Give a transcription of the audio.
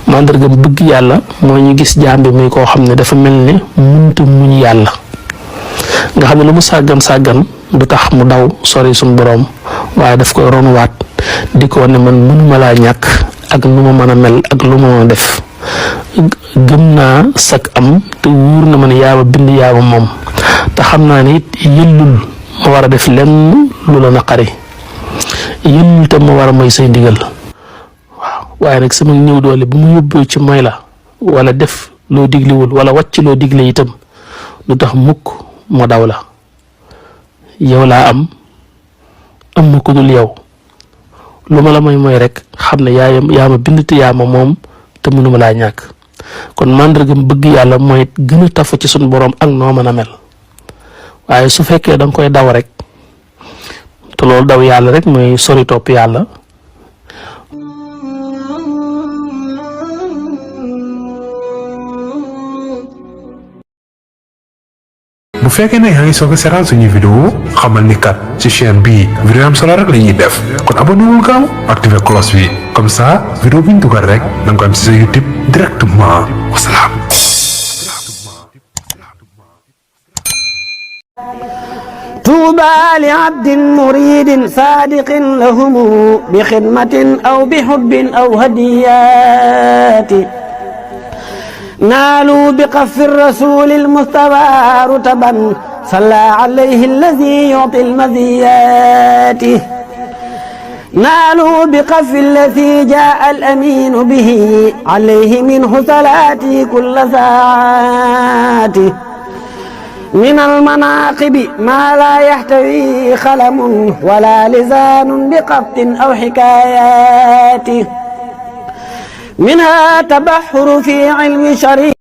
mandargam bëgg yàlla mooy ñu gis jaam bi muy koo xam ne dafa mel ne mënta muñ yàlla nga xam ne lu mu sàggan du tax mu daw sori suñu borom waaye daf koy ronuwaat di ko ne man mënuma laa ñàkk ak nu ma mën a mel ak lu ma mën a def gëm naa sak am te wóor na ma ne yaa ma bind yaa ma moom te xam naa ne it yëllul ma war a def lenn lu la naqari yëllul te ma war a moy say ndigal waaye nag sama ñëw doole bu mu yóbboo ci moy la wala def loo digliwul wala wàcc loo digle itam du tax mukk ma daw la yow laa am ma ko dul yow lu ma la mooy rek xam ne yaa ma bind te yaa ma moom te mënuma laa ñàkk kon màndargam bëgg yàlla mooy gën a tafu ci suñu borom ak noo mën a mel waaye su fekkee da nga koy daw rek te loolu daw yàlla rek mooy sori topp yàlla. bu fekkee ne yaa ngi soog a seetaan suñuy vidéo xamal ni kat ci chaîne bii vidéo am solo rek la ñuy def kon abonné wul gaaw activé cloche bi comme ça vidéo bi ñu dugal rek da nga ko am ci sa YouTube directement wasalaam. طوبى لعبد مريد صادق لهم بخدمة أو بحب أو هديات نالوا بقف الرسول المصطفى رتبا صلى عليه الذي يعطي المزيات نالوا بقف الذي جاء الأمين به عليه منه صلاتي كل ساعات من المناقب ما لا يحتوي خلم ولا لسان بقط أو حكايات منها تبحر في علم شريع